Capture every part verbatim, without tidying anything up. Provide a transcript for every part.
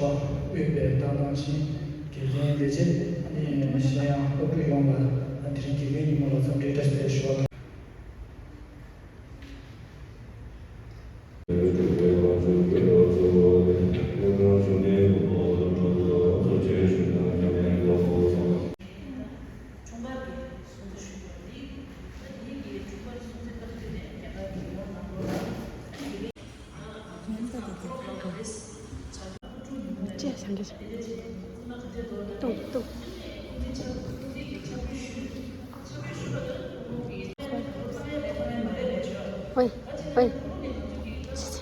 དབུས་པའི་ཏང་ནང་ཆེན་དགེ་རྒན་ལས་བྱེད་ཨ་ནི་གཞན་ཡང་སློབ་ཕྲུག་ཡོངས་ལ་དེ་རིང་དགེ་རྒན་ཉིན་མོ་ལ་འཚམས་འདྲིའི་བཀྲ་ཤིས་བདེ་ལེགས་ཞུ་བ་དང་། ཅེས་སང་གེ་སོང་། ཏུང་ཏུང་། ཝེ་ཝེ། སི་སི་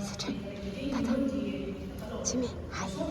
སི་ཁྲོན། ད་ད། ཆི་མེ་ཧའི།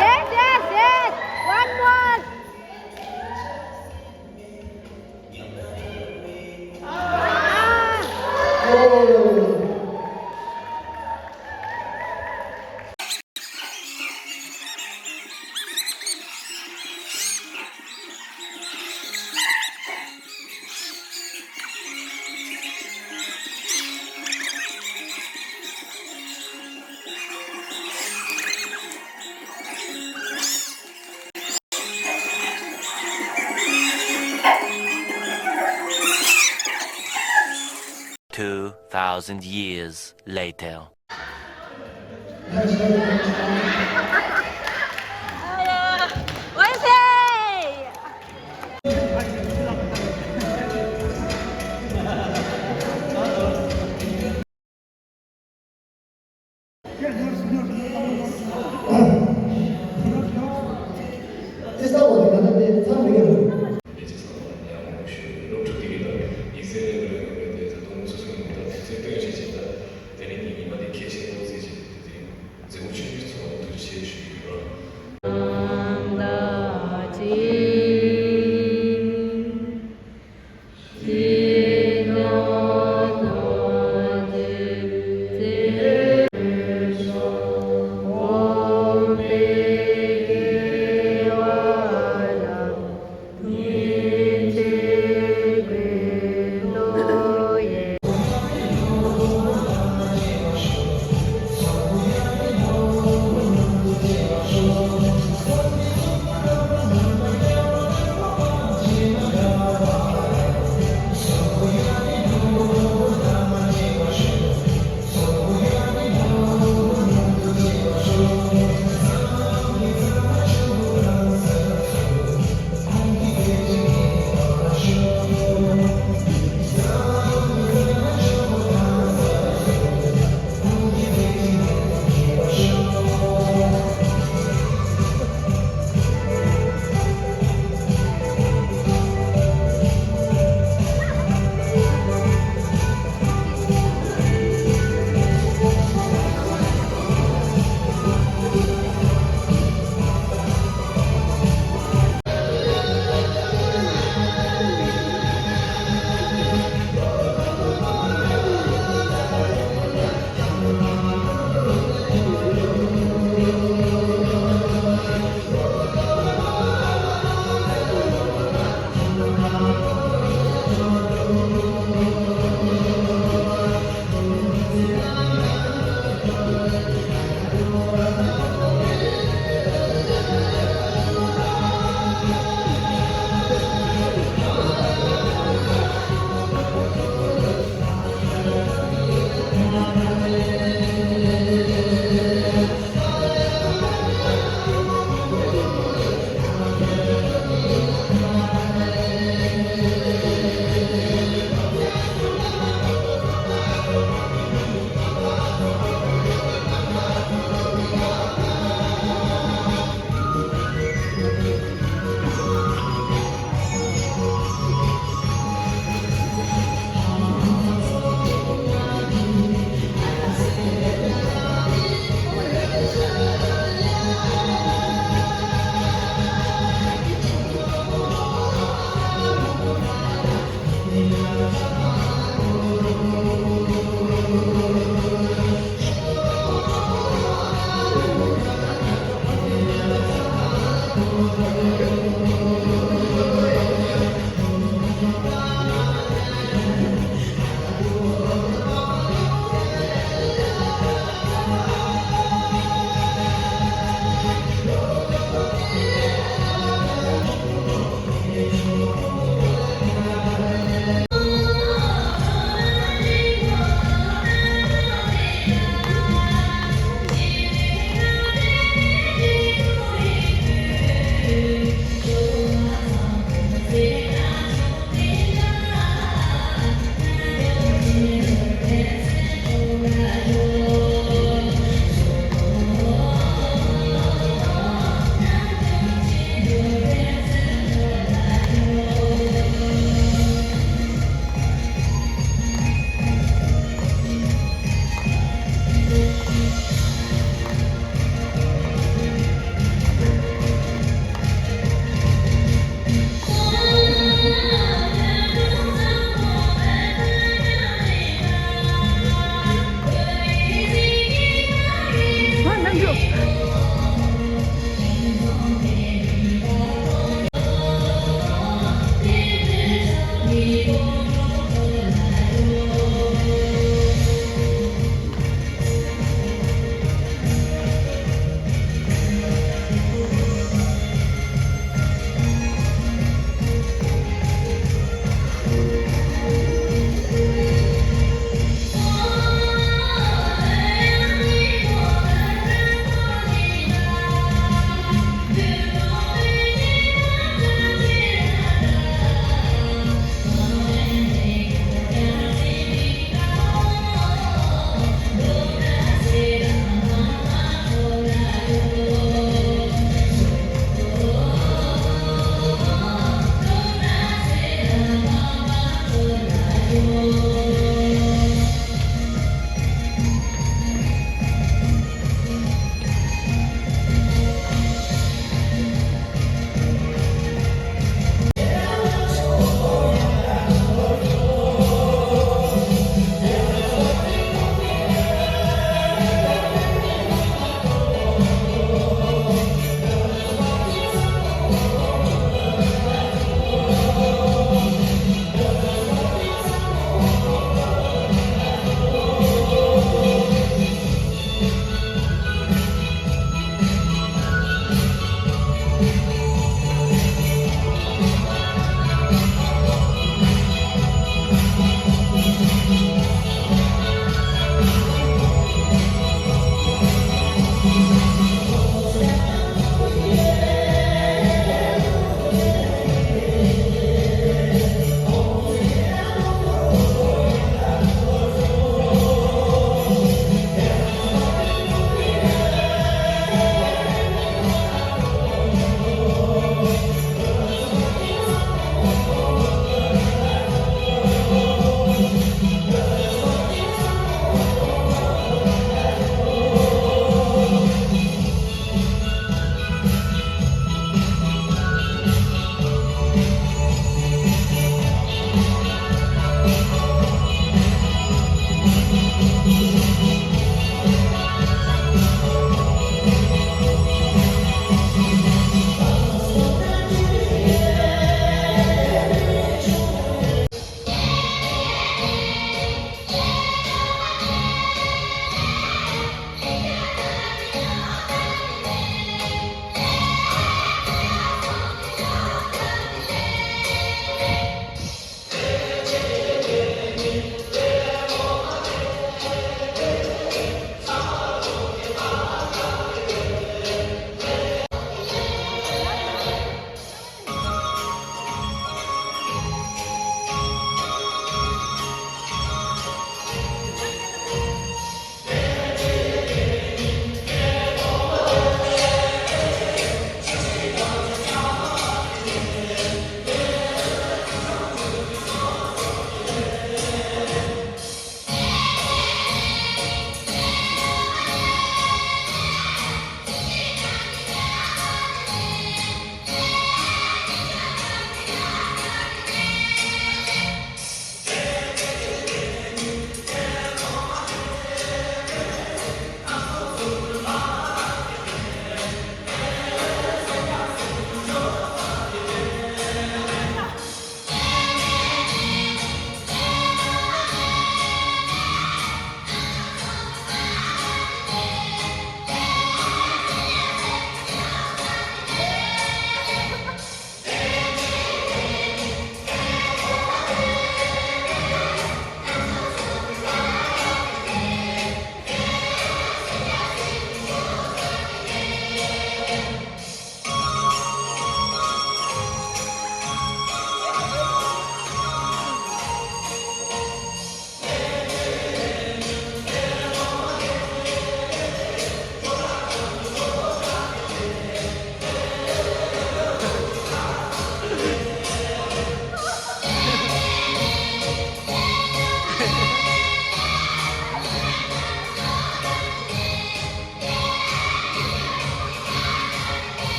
Yes, yes, yes. One more. Ah. Two thousand years later.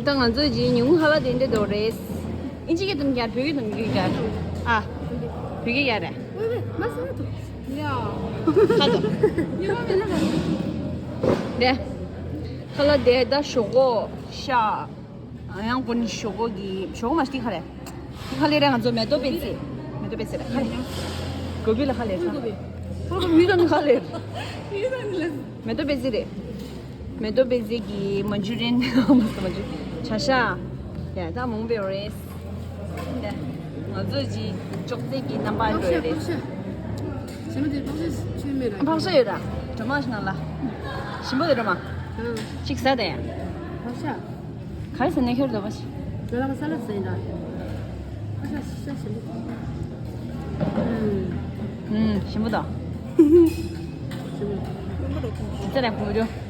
ད་ང་ཚོ་ཇི་ཉུང་ཧ་ལ་དེ་འདྲ་འདུག་རེད། ཨིན་ཇི་སྐད་དུ་རྒྱག་བོད་སྐད་དུ་རྒྱག་ཨ། བོད་སྐད་རྒྱག་རེད། ཁ་དོ། དེ། ཁ་ལ་དེ་ད་ཞོག་གོ་ཤ། ཡང་གོ་ནི་ཞོག་གོ་གི་ཞོག་གོ་མ་ཤི་ཁ་ལེ། ཁ་ལེ་རེད། ང་ཚོ་མེ་ཏོག་པེ་ཙི། མེ་ཏོག་པེ་ཙི་རེད་ཁ་ལེ། གོ་བི་ལ་ཁ་ལེ་ཁ། མེ་ཏོག་པེ་ཙི་རེད། མེ་ཏོག་པེ་ཙི་གི་མན་ཇུ་རི་ཡན། བྱ་ཤ། ཡ་ད་མང་པོ་རེད། ཡ། ང་ཚོ་ཅི་ཅོག་ཙེ་གི་རྣམ་པ་འགྲོ་ཡ་རེད། ཕག་ཤ་ཕག་ཤ་ཆོས་མེད་ར། ཕག་ཤ་ཡོད་ར། སྒྲོལ་མ་ཞིག་ནང་ལ། ཞིམ་པོ་དེ་སྒྲོལ་མ། ཨང་། ཅིག་ཟ་དེ་ཡ། ཕག་ཤ། ག་རེ་ཟ་ནས་ཁྱོད་ལོ་པ་ཞིག་ང་ལ་ས་ལ་ཟ་ཡིན་ར། ཕག་ཤ་ཤ་ཞིམ་པོ། ཨང་། ཞིམ་པོ་དང་། ཞིམ་པོ། ཙེ་ལ་བུ་རུ།